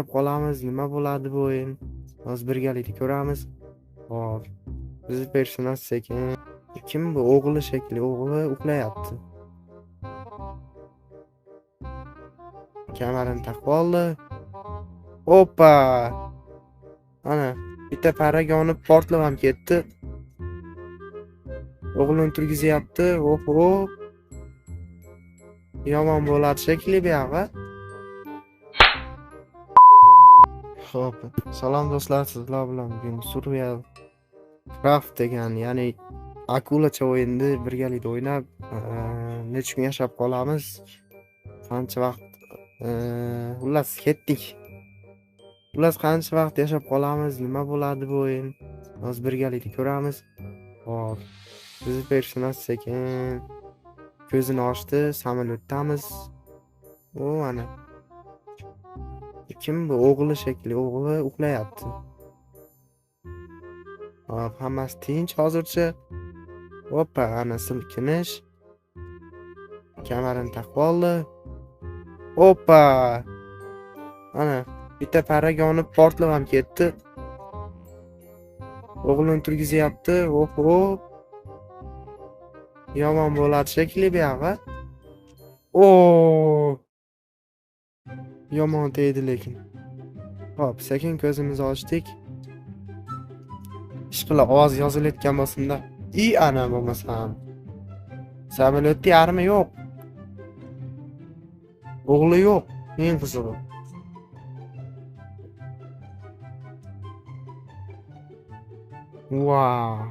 Qolamiz, nima bo'ladi bu o'yin? Hozir birgalikda ko'ramiz. Hop. Bizni personaj sekin. Kim bu? O'g'li shekilli, o'g'li uxlayapti. Kamarini taqib oldi. Oppa! Ana, bitta parrak yonib portlab ham ketdi. O'g'lini turgizyapti. Oho. Yomon bo'ladi shekilli bu yog'i. Xo'p, salom do'stlar, sizlar bilan bugun Survival Craft degan, ya'ni akulacha o'yinni birgalikda o'ynab, necha kun yashab qolamiz, qancha vaqt, xullas ketdik. Xullas qancha vaqt yashab qolamiz, nima bo'ladi bu o'yin? Hozir birgalikda ko'ramiz. Xo'p, bizni personaj sekin ko'zini ochdi, samolyotdamiz. O, ana. Kim bu? O'g'li shekilli, o'g'li uxlayapti. Hop, hammasi tinch hozircha. Hoppa, ana silkinish. Kamarini taqib oldi. Hoppa! Ana, bitta parrak yonib portlab ham ketdi. O'g'lini turgizyapti. Oho. Yomon bo'ladi shekilli bu yog'i. O! Yomon tegdi lekin. Hop, sekin ko'zimizni ochdik. Ishqilib ovoz yozilayotgan bo'lsin-da. I ana bo'lmasam. Samolyotda yarmi yo'q. O'g'li yo'q, eng qizig'i. Vau!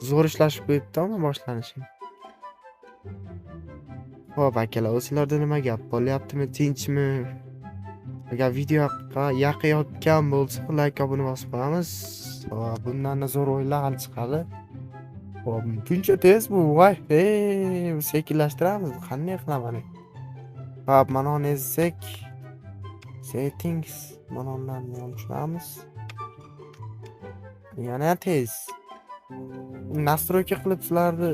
Zo'r ishlashib qo'yibdi ammo boshlanishi. Xo'p, akalar, o'zingizlarda nima gap bo'lyaptimi, tinchmi? Agar video yoqayotgan bo'lsa, like obuna bosib qo'yamiz. Va bundan zo'r o'yinlar hali chiqadi. Xo'p, shuncha tez bu, voy, ey, sekinlashtiramiz. Qanday qilaman? Xo'p, mana uni ezsak, settings, mana undan tushiramiz. Yana tez. Настройка qilib sizlarni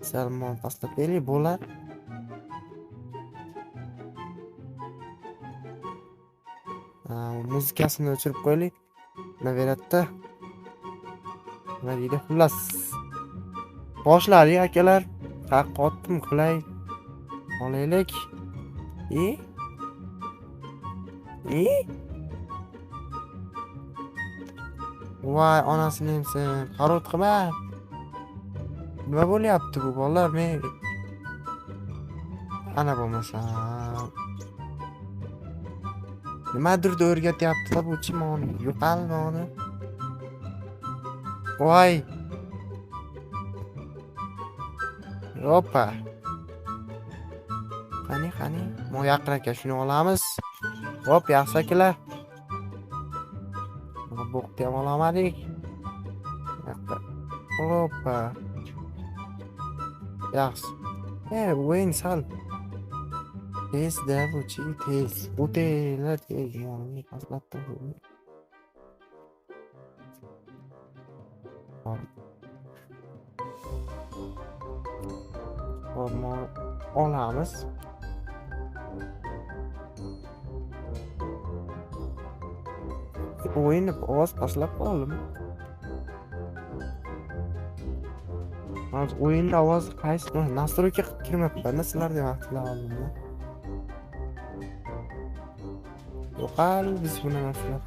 sal pastlab beraylik, bo'lar. Muzikasini o'chirib qo'yaylik. Nima beradida? Nima deydi? Xullas, boshladik akalar. Qotdim, qulay. Olaylik. I? I? Voy, onasini emsin. Parod qilma. Nima bo'lyapti bu bolalar? Men ana bo'lmasa. Nimadirni o'rgatyapti-da bu chimon. Yo'qolma uni. Voy. Hoppa. Qani, qani. Mo yaqin aka shuni olamiz. Hop, yaxshi akalar. Bo'qni ham olamadik. Hoppa. Yaxshi. O'yin sal tez-da bu, chi tez. Bu tezlar tez. Yonimni pastlatdim. Hop. Hop, olamiz. O'yinni ovoz pastlab qoldim. Hozir o'yinda ovozi qaysi настройка qilib kirmabman-da, sizlarga vaqtlar oldimda. Yo'qol biz buni narsalar.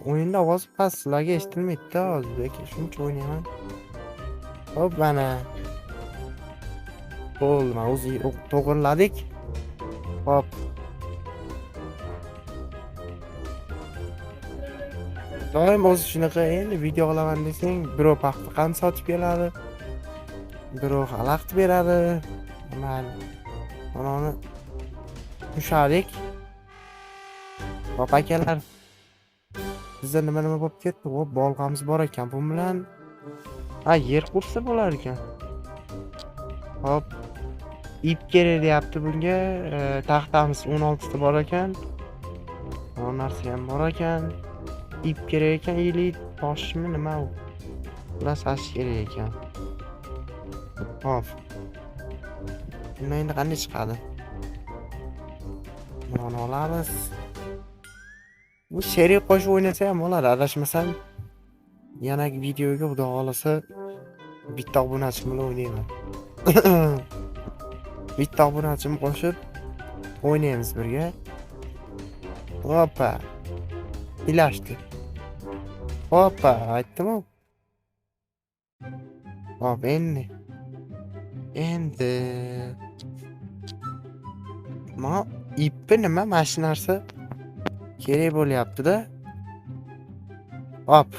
O'yinda ovoz past, sizlarga eshitilmaydi-da hozir, lekin shuncha o'ynayman. Hop, mana. Bo'ldi, mana o'zi to'g'irladik. Hop. Doim o'zi shunaqa, endi video olaman desang, birov paxta qand sotib keladi, birov xalaqit beradi. Mayli. Mana uni ushladik. Hop akalar. Bizda nima bo'lib ketdi? Hop, bolg'amiz bor ekan. Bu bilan ha, yer qursa bo'lar ekan. Hop. Ip kerak deyapti bunga. Taxtamiz 16 ta bor ekan. Bu narsa ham bor ekan. Ip kerak ekan, ili toshmi nima u? Xullas, ash kerak ekan. Hop. Bundan endi qanday chiqadi? Buni olamiz. Bu sherik qo'shib o'ynasa ham bo'ladi, adashmasam. Yanagi videoga, xudo xohlasa, bitta obunachim bilan o'ynayman. Bitta obunachimni qo'shib o'ynaymiz birga. Hoppa. Ilashdi. Hoppa, aytdim-ku. Hop, endi. Endi Ma ipni nima, mana shu narsa kerak bo'lyapti-da. Hop.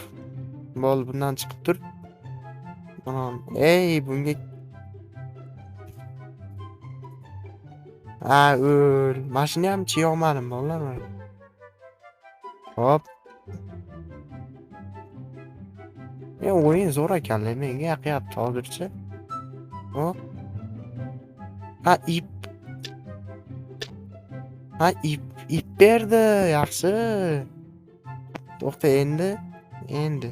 Bo'ldi, bundan chiqib tur. Mana, ey, bunga. Ha, o'l. Mana shuni ham chiyolmadim, bolalar mana. Hop. O'yin zo'r ekan, menga yoqyapti hozircha. Hop. Ha, ip. Ha, ip berdi, yaxshi. To'xta endi, endi.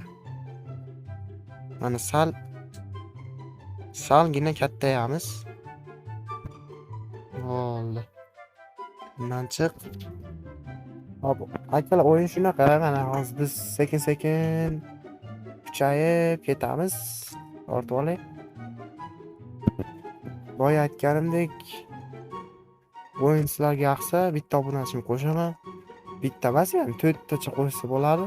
Mana salgina kattayamiz. Bo'ldi. Bundan chiq. Hop, akalar, o'yin shunaqa, mana hozir biz sekin-sekin kuchayib ketamiz. Tortib olay. Boya aytganimdek, o'yin sizlarga yoqsa, bitta obunachimni qo'shaman. Bitta emas, ya'ni to'rttacha qo'shsa bo'ladi.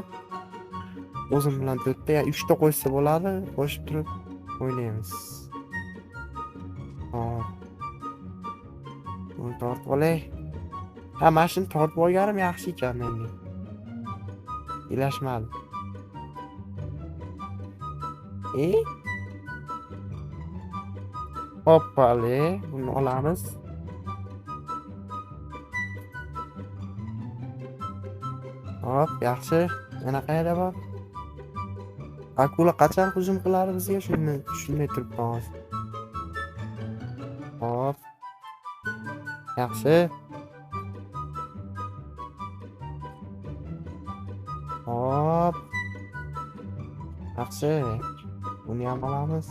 O'zim bilan to'rtta, ya uchta qo'shsa bo'ladi, qo'shib turib o'ynaymiz. Hop. Buni tortib olay. Ha, mana shuni tortib olganim yaxshi ekan menga. Ilashmadi. E? Hoppale, buni olamiz. Hop, yaxshi. Yana qayerda bor? Akula qachon hujum qiladi bizga? Shuni tushunmay turibman hozir. Hop. Yaxshi. Hop. Yaxshi. Buni ham olamiz.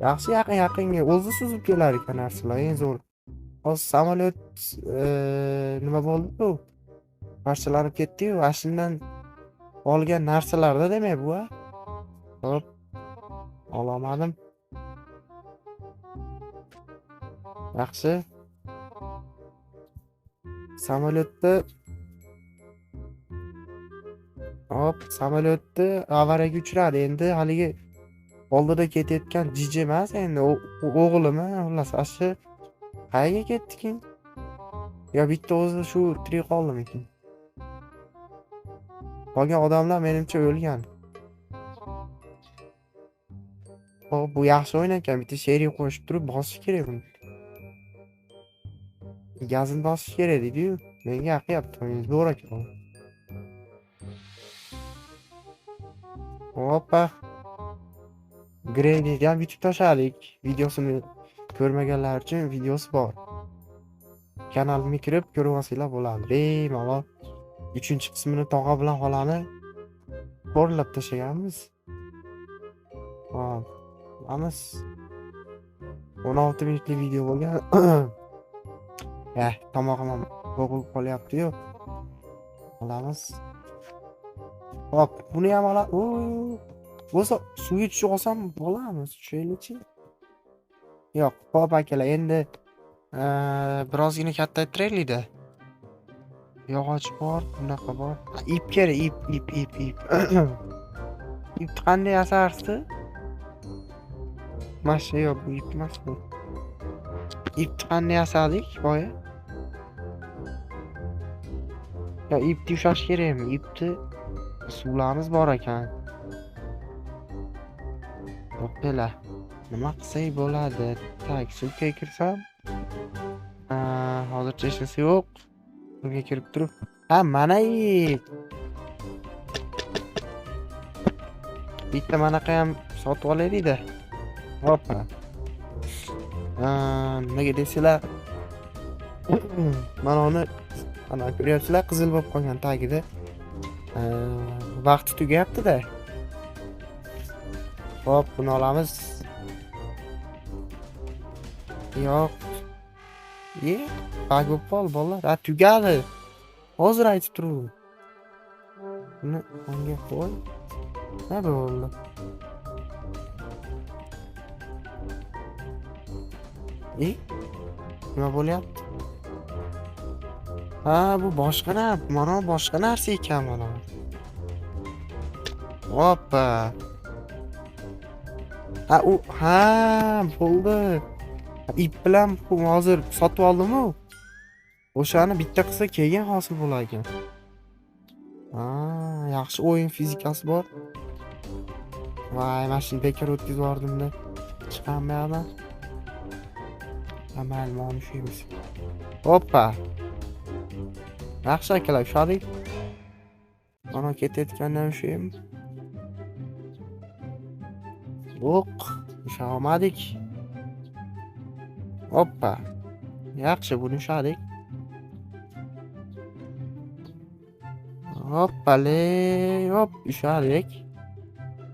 Yaxshi, yaqin-yaqinga o'zi suzib kelar ekan narsalar, eng zo'r. Hozir samolyot nima bo'ldi-ku? Parchalanib ketdi-yu, ana shundan olgan narsalarda demak bu, a? Hop. Olamadim. Yaxshi. Samolyotda. Hop, samolyotda avariyaga uchradi. Endi haligi oldida ketayotgan jiji emas, endi o'g'limi, xullas, ana shu qayerga ketdikin? Yo bitta o'zi shu tirik qoldimikin? Qolgan odamlar menimcha o'lgan. Hop, bu yaxshi o'ynayotgan, bitta sherik qo'shib turib bosish kerak buni. Gazini bosish kerak deydi-yu. Menga yoqyapti, o'yin zo'r ekan. Hoppa. Granny'ni ham yutib tashladik. Videosini ko'rmaganlar uchun videosi bor. Kanalimga kirib ko'rib olsanglar bo'ladi. Bemalol. 3-qismini tog'a bilan xolani ko'rlab tashlaganmiz. Hop, olamiz. 16 minutlik video bo'lgan. Tomog'im ham bo'g'ilib qolyapti-yu. Olamiz. Hop, buni ham ola. Bo'lsa suvga tushib olsam bo'lamiz, tushaylikchi. Yo'q, hop akalar, endi birozgina kattaytiraylik-da. Yog'och bor, bunaqa bor. Ip kerak, ip, ip, ip, ip. Ipni qanday yasarsiz? Mana shu, yo'q, bu ip emas bu. Ipni qanday yasadik boya? Yo, ipni ushlash kerakmi? Ipni suvlarimiz bor ekan. To'xtanglar. Nima qilsak bo'ladi? Tak, suvga kirsam, hozircha hech narsa yo'q. Suvga kirib turib, ha, mana ip. Bitta manaqa ham sotib olaylik-da. Hoppa. Nimaga desanglar, mana uni ana ko'ryapsizlar, qizil bo'lib qolgan tagida. Vaqti tugayapti-da. Hop, buni olamiz. Yo'q. Ye, bug bo'lib qoldi bolalar. Ha, tugadi. Hozir aytib turdim. Buni unga qo'y. Nima bo'ldi? E? Nima bo'lyapti? Ha, bu boshqa narsa, mana bu boshqa narsa ekan mana. Hoppa. Ha, u ha, bo'ldi. Ip bilan bu hozir sotib oldim-u. O'shani bitta qilsa keyin hosil bo'lar ekan. Ha, yaxshi o'yin fizikasi bor. Voy, mana shuni bekor o'tkazib yubordimda. Chiqaman bu yoqdan. Ha, mayli, mana ushlaymiz. Hoppa. Yaxshi akalar, ushladik. Mana ketayotgandan ushlaymiz. Yo'q, usha olmadik. Hoppa. Yaxshi, buni ushladik. Hoppale, hop, ushladik.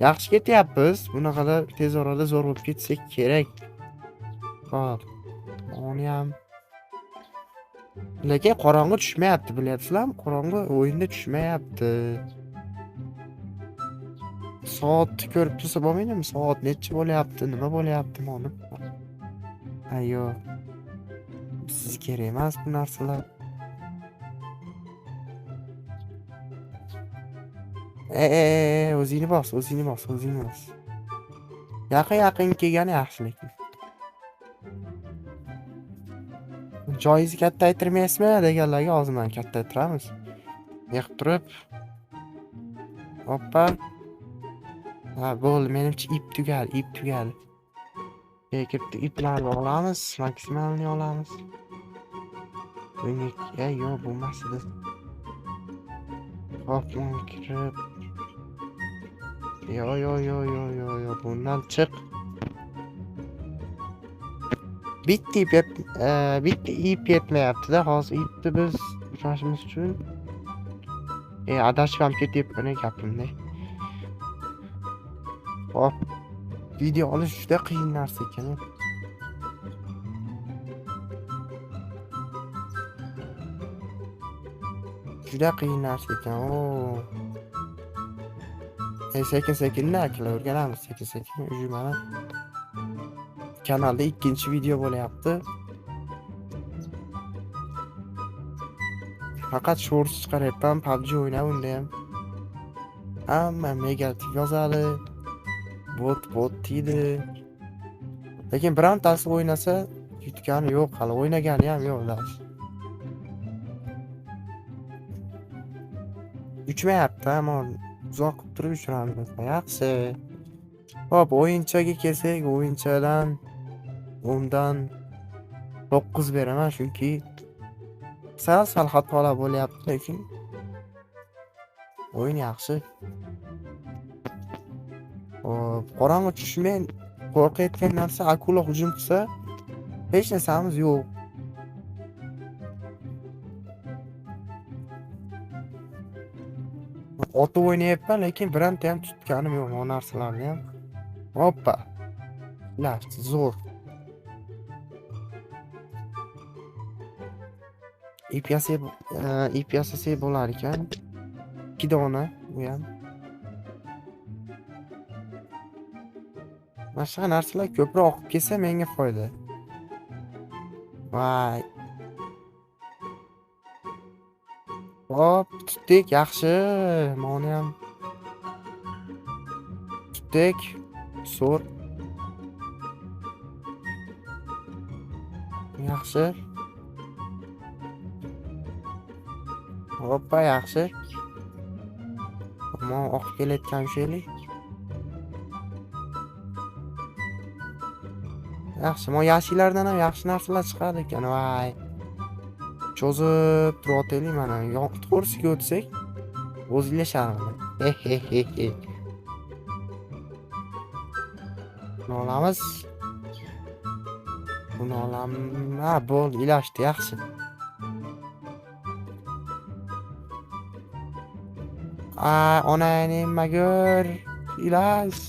Yaxshi ketyapmiz. Bunaqada tez orada zo'r bo'lib ketsak kerak. Hop. Uni ham. Lekin qorong'i tushmayapti, bilyapsizlarmi? Qorong'i o'yinda tushmayapti. Soatni ko'rib tursa bo'lmaydimi? Soat necha bo'lyapti, nima bo'lyapti, mana. Ayo. Sizga kerak emas bu narsalar. O'zingni bos, o'zingni bos, o'zingni bos. Yaqin-yaqin kelgani yaxshi lekin. Joyingizni kattaytirmaysizmi deganlarga hozir mana kattaytiramiz. Yig'ib turib. Hoppa. Ha, bo'ldi, menimcha ip tugadi, ip tugadi. Kirib iplarni olamiz, maksimalni olamiz. Bunga, yo'q, bu emas edi. Hop, bunga kirib. Yo, yo, yo, yo, yo, yo, bundan chiq. Bitta ip bitta ip yetmayapti-da. Hozir ipni biz ushlashimiz uchun. Adashib ham ketyapman gapimda. Hop. Video olish juda qiyin narsa ekan. Juda qiyin narsa ekan. O. Sekin sekin akalar o'rganamiz, sekin sekin. Уже mana kanalda ikkinchi video bo'lyapti. Faqat shorts chiqaryapman, PUBG o'ynab unda ham. Hamma negativ yozadi. Bot bot deydi. Lekin birontasi o'ynasa yutgani yo'q, hali o'ynagani ham yo'q ular. Uchmayapti, ammo uzoq qilib turib uchiramiz. Yaxshi. Xo'p, o'yinchaga kelsak, o'yinchadan 10dan 9 beraman, chunki sal-sal xatolar bo'lyapti, lekin o'yin yaxshi. Xo'p, qorong'i tushmay qo'rqayotgan narsa akula hujum qilsa, hech narsamiz yo'q. Otib o'ynayapman, lekin bironta ham tutganim yo'q bu narsalarni ham. Hoppa. Last zo'r. Ip yasay, ip yasasak bo'lar ekan. 2 dona bu ham. Mana shunaqa narsalar ko'proq oqib kelsa menga foyda. Voy. Hop, tutdik, yaxshi. Mana ham tutdik. Zo'r. Yaxshi. Hoppa, yaxshi. Ammo oqib kelayotgan sheylik. Yaxshi, mo yashillardan ham yaxshi narsalar chiqadi ekan, voy. Cho'zib turib mana, to'g'risiga o'tsak, o'zi ilashadi. He he he he. Buni olamiz. Buni olamiz. Ha, bo'ldi, ilashdi, yaxshi. A, onangni magur ilash.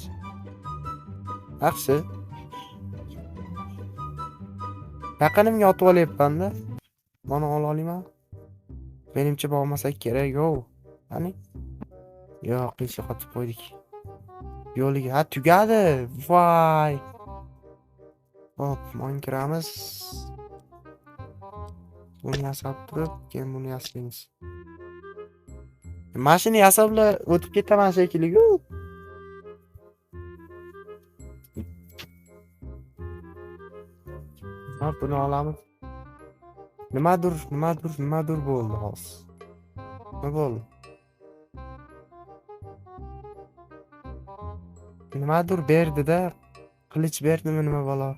Yaxshi. Yaqinimga otib olyapman-da. Mana ola olaman. Menimcha bormasak kerak, yo'q. Qani? Yo'q, qiyshib qotib qo'ydik. Yo'liga, ha, tugadi. Voy. Hop, mon kiramiz. Buni yasab turib, keyin buni yasaymiz. Mashina yasablar o'tib ketaman shekilli-ku. Hop, buni olamiz. Nimadir, nimadir, nimadir bo'ldi hozir. Nima bo'ldi? Nimadir berdi-da, qilich berdimi nima balo?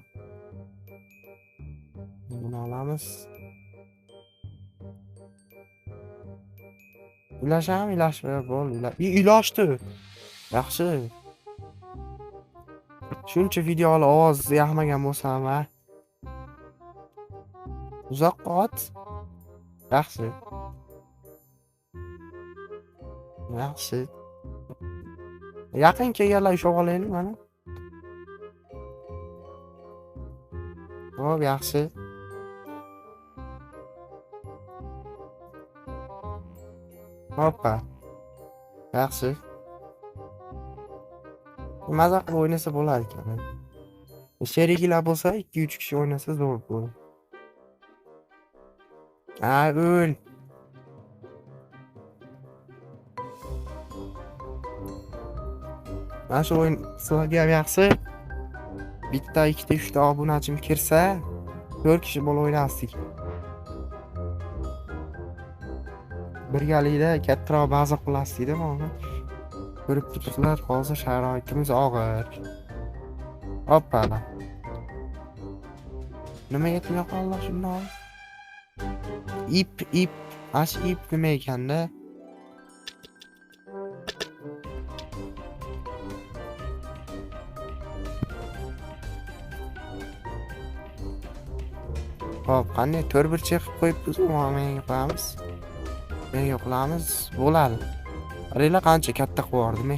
Buni olamiz. Ulashami, ulashmay bo'ldi. Ulashdi. Yaxshi. Shuncha videolar ovoz yoqmagan bo'lsam, ha. Uzoqqa ot. Yaxshi. Yaxshi. Yaqin kelganlar ushlab olaylik mana. Xo'p, yaxshi. Hoppa. Yaxshi. Maza qilib o'ynasa bo'lar ekan. Sheriklar bo'lsa 2-3 kishi o'ynasa zo'r bo'ladi. Ha, o'l. Mana shu o'yin sizlarga ham yaxshi. Bitta, ikkita, uchta obunachim kirsa, 4 kishi bo'lib o'ynasdik. Birgalikda kattaroq baza qilasizda mana. Ko'rib turibsizlar, hozir sharoitimiz og'ir. Hoppa. Nima yetmay qoldi shundan? Ip, ip. Mana shu ip nima ekanda? Hop, qanday to'rt burchak qilib qo'yibmiz, menga qo'yamiz. Menga qilamiz, bo'ladi. Qaranglar qancha katta qilib yubordim.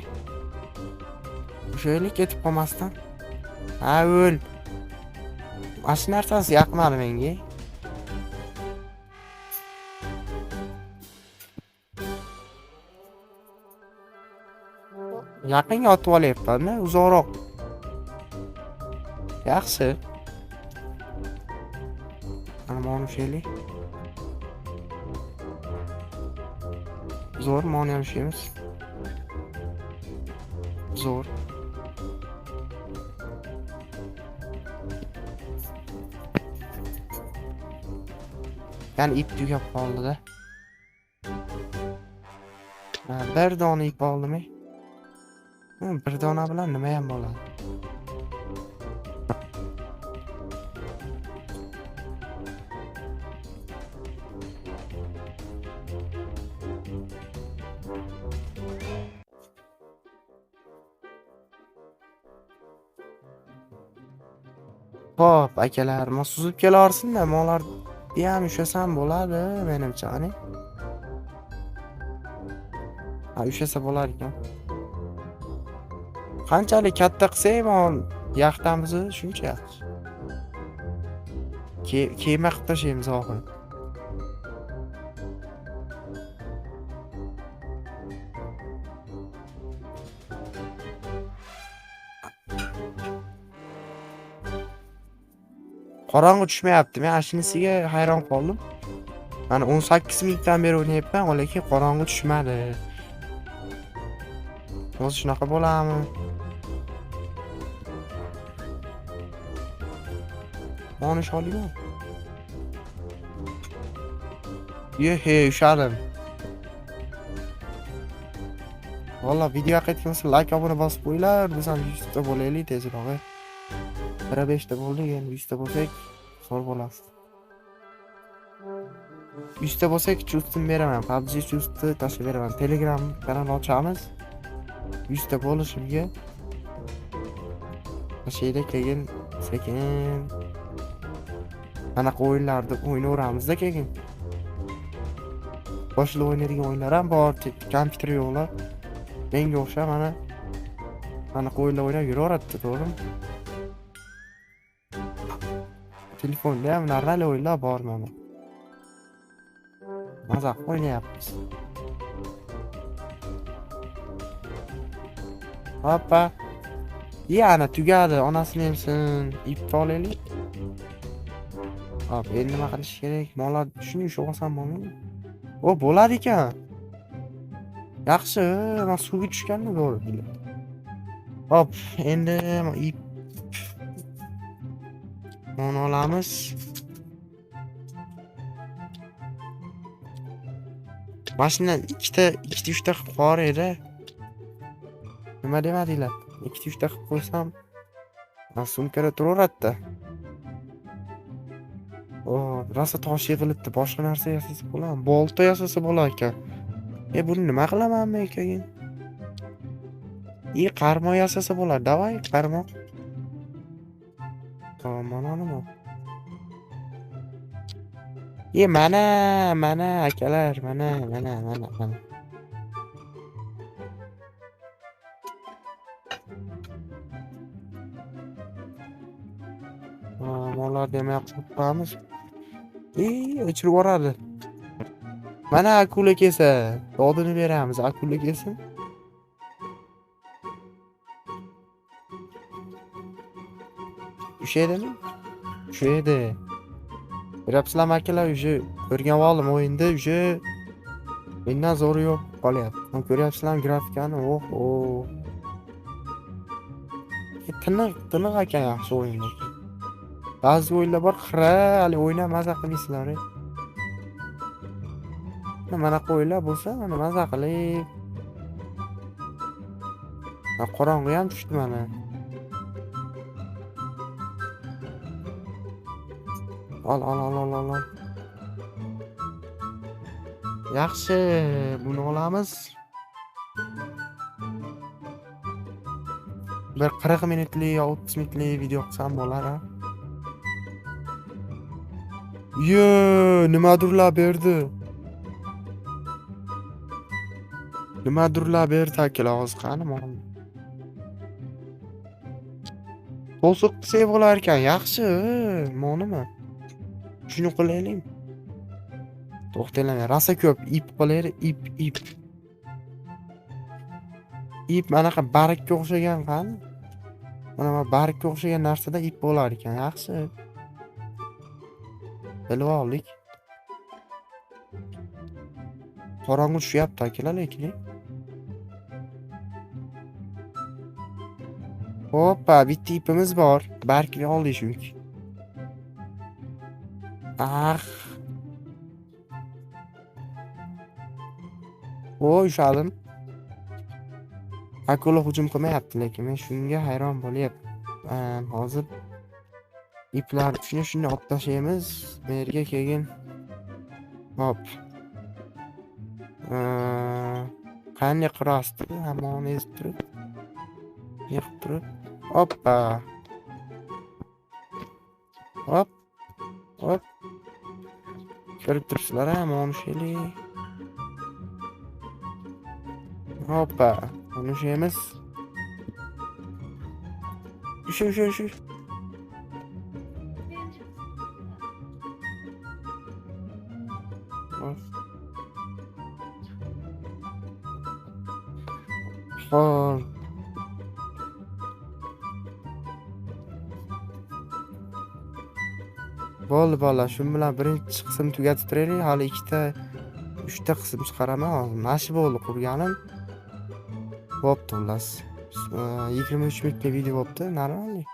O'shaylik ketib qolmasdan. Ha, o'l. Mana shu narsasi yoqmadi menga. Yaqinga otib olyapman-da, uzoqroq. Yaxshi. Mana mana ushlaylik. Zo'r, mana ham ushlaymiz. Zo'r. Ya'ni ip tugab qoldi-da. Ha, bir dona ip oldimi? Bir dona bilan nima ham bo'ladi? Xo'p, akalar, men suzib kelaversin-da, mollarni ham ushlasam bo'ladi, menimcha, qani? Ha, ushlasa bo'lar ekan. Qanchalik katta qilsak, mol yaxtamizni shuncha yaxshi. Kema qilib tashlaymiz oxiri. Qorong'i tushmayapti. Men ashinisiga hayron qoldim. Mana 18 minutdan beri o'ynayapman, lekin qorong'i tushmadi. Hozir shunaqa bo'ladimi? Monish olaymi? Ye-he, ushadim. Valla video yoqayotgan bo'lsa like, obuna bosib qo'yinglar. Biz ham 100 ta bo'laylik tezroq. 5 ta bo'ldik, endi 100 ta bo'lsak zo'r bo'ladi. 100 ta bo'lsak chustini beraman, PUBG chustni tashlab beraman. Telegram kanal ochamiz. 100 ta bo'lishimga o'sha keyin sekin anaqa o'yinlarni o'ynayveramizda keyin. Boshida o'ynaydigan o'yinlar ham bor, kompyuter yo'qlar. Menga o'xshab mana anaqa o'yinlar o'ynab yuraveradi, to'g'rimi? Telefonda ham normal o'yinlar bor mana. Maza qilib o'ynayapmiz. Hoppa. Yana tugadi, onasini emsin. Ipni olaylik. Hop, endi nima qilish kerak? Mollar shuni ushlab olsam bo'lmaymi? O, bo'ladi ekan. Yaxshi, men suvga tushganni ko'rdim. Hop, endi ip buni olamiz. Mashina ikkita, uchta qilib qo'yar edi. Nima demadinglar? Ikkita, uchta qilib qo'ysam, sumkada turaveradi-da. O, rosa tosh yig'ilibdi. Boshqa narsa yasasa bo'ladimi? Bolta yasasa bo'lar ekan. Buni nima qilaman men keyin? Qarmoq yasasa bo'ladi. Davay, qarmoq. Tamam, mana nima? Mana, mana akalar, mana, mana, mana, mana. Mollarni ham yoqib qo'yamiz. O'chirib yuboradi. Mana akula kelsa, dodini beramiz, akula kelsin. Ushaydimi? Ushaydi. Ko'ryapsizlarmi akalar, уже o'rganib oldim o'yinda, уже mendan zo'ri yo'q qolyapti. Mana ko'ryapsizlarmi grafikani? Oho. Tiniq, tiniq ekan yaxshi o'yin. Ba'zi o'yinlar bor, xira, hali o'ynab maza qilmaysizlar. Mana o'yinlar bo'lsa, mana maza qilib. Ha, qorong'i ham tushdi mana. Ol, ol, ol, ol, ol, ol. Yaxshi, buni olamiz. Bir 40 minutlik yo 30 minutlik video qilsam bo'lar, ha. Yo, nimadirlar berdi. Nimadirlar berdi akalar, hozir qani mana. To'siq qilsak bo'lar ekan, yaxshi, monimi? Shuni qilaylik. To'xtanglar, rosa ko'p ip qilaylik, ip, ip. Ip manaqa bargga o'xshagan qani? Mana bu bargga o'xshagan narsada ip bo'lar ekan, yaxshi. Bilib oldik. Qorong'u tushyapti akalar lekin. Hoppa, bitta ipimiz bor. Bargni oldik chunki. Ah. O, ushladim. Akula hujum qilmayapti lekin men shunga hayron bo'lyapman. Hozir iplarni shuni shunday olib tashlaymiz. Bu yerga keyin hop. Qanday qirasti? Hammani ezib turib. Yig'ib turib. Hoppa. Hop. Hop. Ko'rib turibsizlar, ha, mana shuni. Hoppa. Mana shu emas. Usha, usha, usha. Xo'p. Bo'ldi bolalar, shu bilan birinchi qism tugatib turaylik. Hali ikkita, uchta qism chiqaraman hozir. Mana shu bo'ldi qurganim. Bo'pti xullas. 23 minutlik video bo'pti, normalniy.